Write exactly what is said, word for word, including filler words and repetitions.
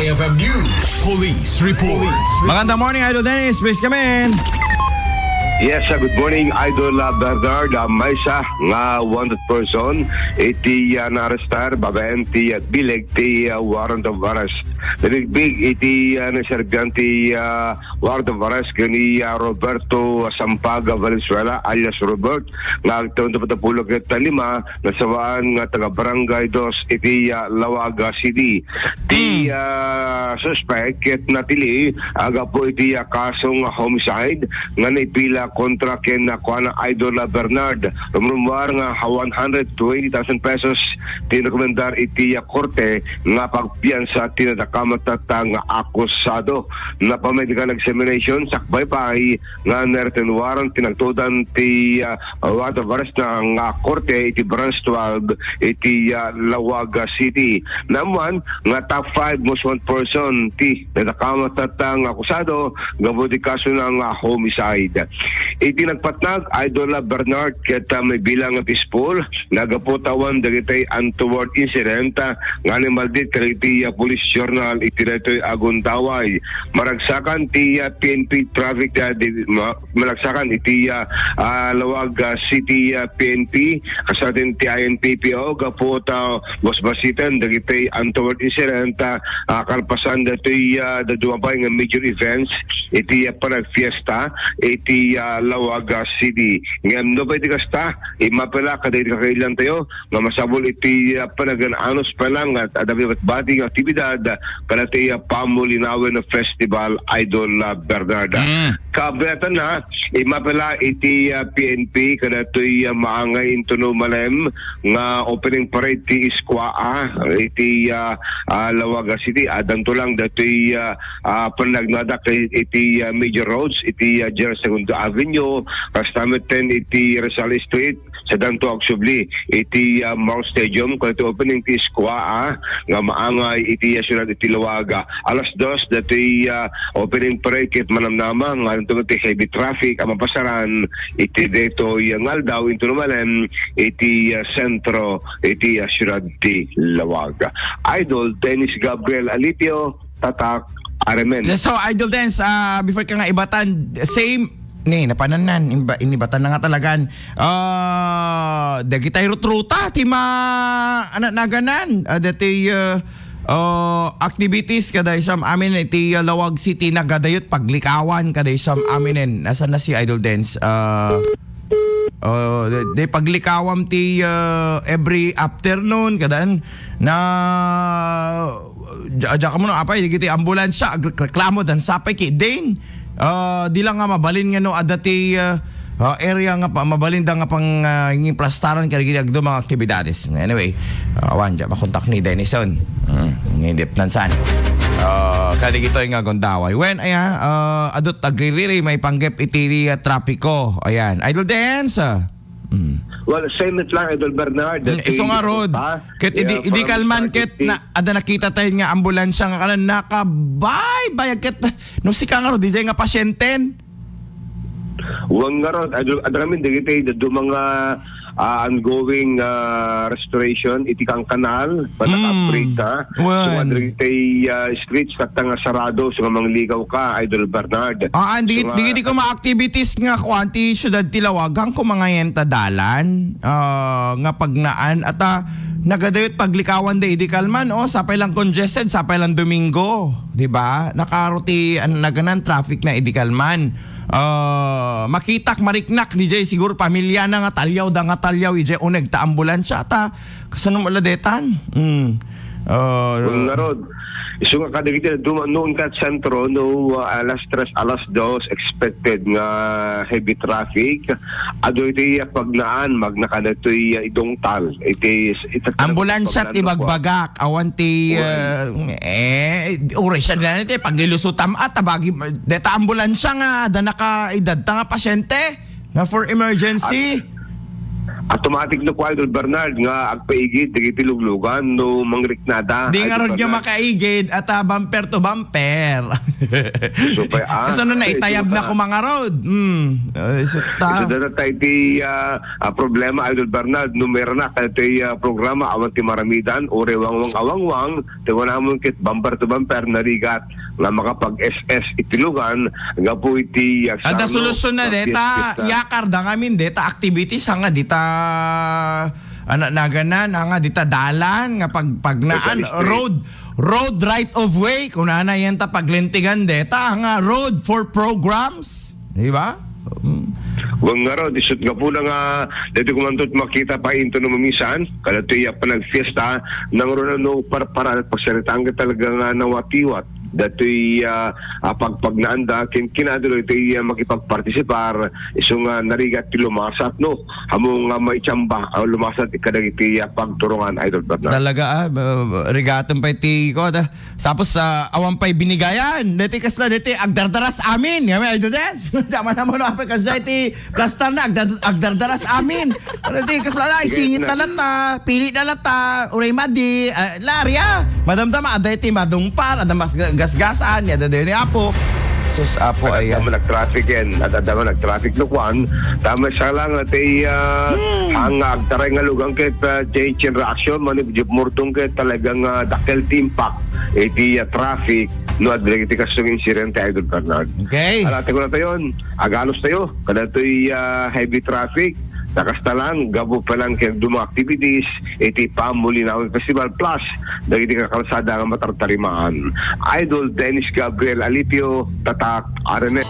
F M News. Police Report. Magandang morning, Idol Dennis. Please come in. Yes, uh, good morning, Idol, uh, Bernard. Uh, maysa nga wanted person iti, uh, naarestar babaen ti, uh, bileg ti, uh, warrant of arrest. Nabigbig iti, uh, naserbian ti, uh, warrant of arrest ken ni, uh, Roberto Sampaga Valenzuela alias Robert, nga agtawen ti apatnapulo ket lima, nasawaan nga taga Barangay Dos iti, ah, Laoag, ah, City. Ti, Hmm. ah, suspek ket natili, ah, gapu iti, ah, kaso nga homicide nga naipila kontra ken, ah, kuana, Idol, ah, Bernard. Rumrumuar nga ha one hundred twenty thousand pesos ti rekomendar iti, ah, korte nga pagpiansa ti nadakamat nga akusado. Napa-medical examination, sakbay pay nga na-written warrant ti nagtudan ti, ah, warrant of arrest na nga korte iti Branch twelve iti, ah, Laoag City. Naammuan nga top five most wanted person ti nadakamat nga akusado gapu ti kaso na nga homicide. Iti nagpatnag, Idol Bernard, ket, ah, mabilang nga peaceful, nagapu ta awan dagiti untoward incident, ah, nga animaldit kadagiti, ah, police journal iti daytoy a gundaway. Maragsakan ti, ah, P N P traffic, ah, di-, ma-, maragsakan iti, ah, ah, Laoag, ah, City, ah, P N P, kasla ti I N P P O, gapu ta basbasiten dagiti untoward incident, ah, ah, kalpasan daytoy, ah, dadduma pay nga major events iti, ah, panagfiesta iti, ah, Laoag, ah, City. Ngem no pay ti kasta, immapela kadagiti kakailiantayo nga masapul iti, ah, panagan-anos pay lang nga adda pay batbati nga aktibidad kadagiti, ah, Pamulinawen Festival, Idol, ah, Bernard. Mm. Kabiatan na, immapela iti, ah, P N P kadagitoy, ah, maangay intono malem nga opening parade ti Iskwaa iti, ah, ah, Laoag City. Addanto lang dagitoy, ah, ah, panagnada iti, ah, major roads iti, ah, General Segundo Avenue, kasta metten iti Rizal Street, sadanto agsubli iti, ah, Marl Stadium, kadagitoy opening ti Iskwaa nga maangay iti, ah, siudad iti Laoag. Alas dos dagitoy, ah, opening parade ket manamnama nga addanto ti heavy traffic a mapasaran iti daytoy nga aldaw intono malem iti, ah, sentro iti, ah, siudad ti Laoag. Idol Dennis Gabriel Alipio, Tatak R M N. So, Idol Dennis, ah, before ka nga ibatan, same ni, napanannan, imba-, inibatan na nga talagan. Ah, dagitay rutruta, ti ma-, ano, naganan, ah, dati, ah, ah, activities kada isam amin iti, ah, Laoag City, nagadayot paglikawan kada isam aminen. Nasaan na si Idol Dennis? Ah, ah, di, di paglikawam ti, ah, every afternoon, kadan, na, ja, ja, kamo no, apay, dagiti ambulansya, agreklamo, dan sapay ki, Dane, ah, di lang nga mabalin nga no, adda ti, ah, ah, area nga pa, mabalin da nga pang, ah, ngin plastaran kadagiti agduma nga aktibidades. Anyway, ah, awan, dya, makontak ni Denison. Hmm, ngidip nan san. Ah, kadagitoy nga gundaway. Wen, aya, ah, adut agririri, maipanggep iti, ah, trapiko. Ayan. Idol Dance, ah. Mm. Well, same it lang, Idol Bernard. Mm, isu nga rod. Ket idi, idi kalman ket na, adda nakita tayo nga ambulansya nga kanan nakabaybayag ket no sika nga rod, di nga pasyenten. Wen nga rod, adda, adda kami dagiti, dadu mga, ah, ongoing, ah, restoration iti kankanal, pada Mm. Africa. Wen. So, adda dagiti, ah, streets tatta nga sarado, so, nga mangligaw ka, Idol Bernard. Ah, andi, So, nga, dagiti koma activities nga kuan ti siudad ti Laoag, gapu mangayen ta dalan, ah, nga pagnaan, at, ah, nagadayot paglikawan da idi kalman, oh, sapay lang congested, sapay lang Domingo, di ba? Nakaro ti, an-, naganan traffic na idi kalman. Ah, makitak, mariknak, D J, siguro pamilya na nga talyaw, da nga talyaw, D J, uneg ta ambulansya, ta, kasano mo la detan? Mm. Ah, Wen nga rod. Isu nga kadagiti duma-, noon ka sentro, no, ah, alas tres, alas dos, expected nga heavy traffic. Adu iti pagnaan, magnaka daytoy, ah, idungtal. Iti, iti Ambulansya ti pagnaan, bagbagak, awan ti, Wen. ah, eh, oras na iti, pag ilusutam at, abagi, deta ambulansya nga, da naka, idadta nga pasyente, nga for emergency. At, Automatic no, Idol Bernard, nga agpaigid dagiti luglugan no mangriknada. Di nga Idol rod nga Bernard. Makaigid at, ah, bumper to bumper. So, pa, ah, Kasano na ay, itayab so, na ta- ko mga road? Hmm. Ay, so, ta- Ito na tayo ti, ah, ah, problema, Idol Bernard. Numero na kayo ti, ah, programa, awan ti maramidan, ure wangwang awangwang, ti wala mo kit bumper to bumper, narigat, nga makapag-S S iti lugan, gapu iti, ah, Ada sarno, solusyon na nga deta, fiesta. Yakar da ngamin deta activities, nga dita, ana, naganan, nga dita dalan, nga pag, pagnaan, Legal estate. Road, road right of way, kunana yan ta paglintigan deta, nga road for programs, di ba? Mm. Wen ngarud, isut' gapu na nga, dati kumantot makita pa into no mamisan, kada ti, ah, panagfiesta, nang runa no parparan at pagsaritaan ka talaga nga nawatiwat. Datoy, ah, ah, pagpagnaanda, kin-, kinadalo iti, ah, makipagpartisipar, isu nga narigat ti lumasat, no? Amo nga maitsamba, ah, lumasat kadagiti, ah, pagturungan, Idol Bernard. Talaga, ah, ba-, ba-, rigaten pa iti, ko, da-, tapos, ah, awan pa'y binigayan. Dati kasla, dati agdardaras amin. Nga may, Idol Dance. Tama naman, apa, kasla iti plastar na, agdar-, agdardaras amin. Ano di, kasla, isingit na lata, pili na lata, uray madi, ah, Laria. Madamdama, aday ti madungpar, ada mas ga-, gasgasan, ni ada dayo ni Apo. Sus, Apo, ay, Adda ah. man nag-traffic yan, at adda man nag-traffic no kuan. Tama siya lang, at ay, ah, Hmm. Ang agtaray nga lugan ket, ah, J H in reaction, mani Jeep Murtong ket talagang, ah, dakkel ti impact iti, ah, traffic, no, adda iti kasong insidente, Idol Bernard. Okay. Ala, tayo na tayo, agalos tayo, kadatoy, ah, heavy traffic, nakasta lang, gapu pa lang kay dumang activities, iti Pamulinaw Festival Plus, dagiti kakalsada nga matartarimaan. Idol Dennis Gabriel Alipio, Tatak, R M N.